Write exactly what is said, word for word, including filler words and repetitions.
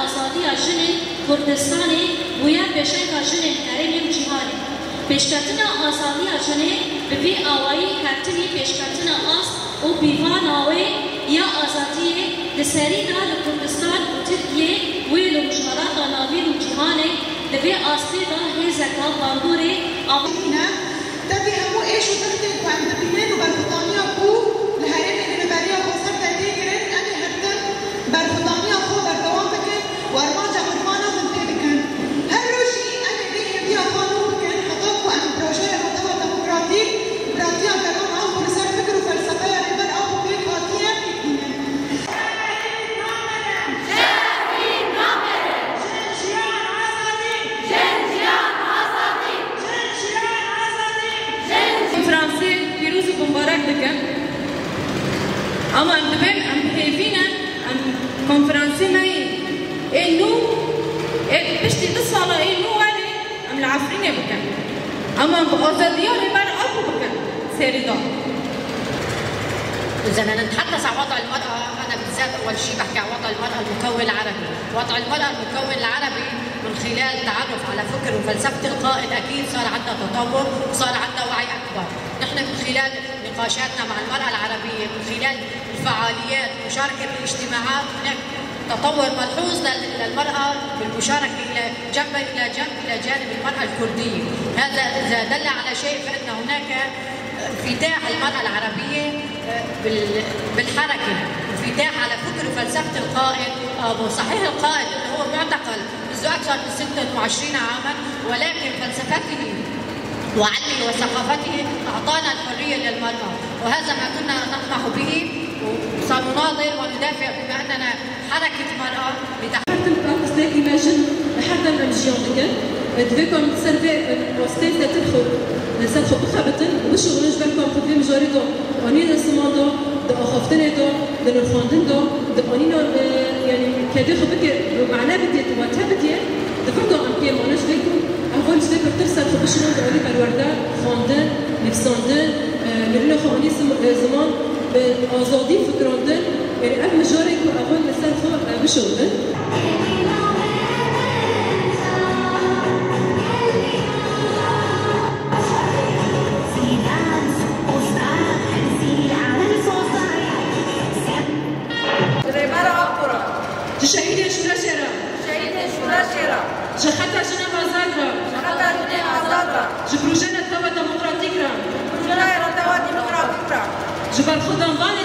Azadiya jinên Kurdistanê bûye pêşenga jinên herêmê û cîhanê. Pêşketina azadiya jinê bi vî awayî hetinî pêşketina ast û pîvana wê ya azadiyê di serî de li Kurdistan û Tirkiyê wê li Rojhilata Navîn û cîhanê di vê astê de hêzeka bandorê ava. Tevî hemû êş û dixtên ku em dibînin û berxwedaniya ku li herêmê li heveriya xweser te tê kirin, em ê her tim berxwedaniya xwe berdewam bikin û armanca Kurmanan hûn tê bikin. Her rojî em ê vê hêviya xwe nû bikin heta ku em di rojheya netewa demokratîk, bi ratiya gelan an ku li ser fikir û felsefeya Rêber Apo pêk hatiye, têbînin. Konferansê pîroz û bimbarek dikim. Ama em dibên em bi hêvî ne, em konferansê me yê ê nû, ê piştî du sala ê nû werê em li Efrînê bikin. Ama em bi azadiya Rêber Apo bikin. Serî da. إذا نتحدث عن وضع المرأة، أنا بالذات أول شيء بحكي عن وضع المرأة المكون العربي. وضع المرأة المكون العربي من خلال التعرف على فكر وفلسفة القائد، أكيد صار عندنا تطور وصار عندنا وعي أكبر. نحن من خلال نقاشاتنا مع المرأة العربية، من خلال الفعاليات ومشاركة الاجتماعات، هناك تطور ملحوظ لل-، للمرأة بالمشاركة إلى جنبا إلى جنب إلى جانب المرأة الكردية. هذا إذا دل على شيء فإن هناك انفتاح المرأة العربية، آه، بال-، بالحركة، انفتاح على فكر وفلسفة القائد. آه، صحيح القائد إنه هو معتقل منذ أكثر من ستة وعشرين عاما، ولكن فلسفته وعلمه وثقافته أعطانا الحرية للمرأة، وهذا ما كنا نطمح به، وسنناضل وندافع بما أننا حركة مرأة لتحرير. Her tim bi qistê îmajin li her dem em jiyan dikin. Divê ku em li ser vê rastiyê zêtir xwe, li ser xwe bixebitin û bişuxulin ji ber ku em xwe di vê mijarê de anîne ziman de, di axaftinê de, di nirxandin de, di anîna, e, yanî kedê xwe bike, mane bidê, wate bidê, di vir de em pê mane ji vê ku evan ji vê pirtir ser xwe bişuxulin di alî perwerde, xwendin, nivîsandin, e, nirîna xwe anî zim-, e, ziman, bi azadî fikirandin, yanî ev mijarê ku evan li ser xwe, e, bişuxulin. Ji Rêbera Apo re. Ji şehîdên şoreşê re. Şehîdên şoreşê re. Ji xeta jinên azad re. Ji xeta jinên azad re. Ji projeya netewa demokratîk re. Ji projeya netewa demokratîk re. Ji berxwedanvanê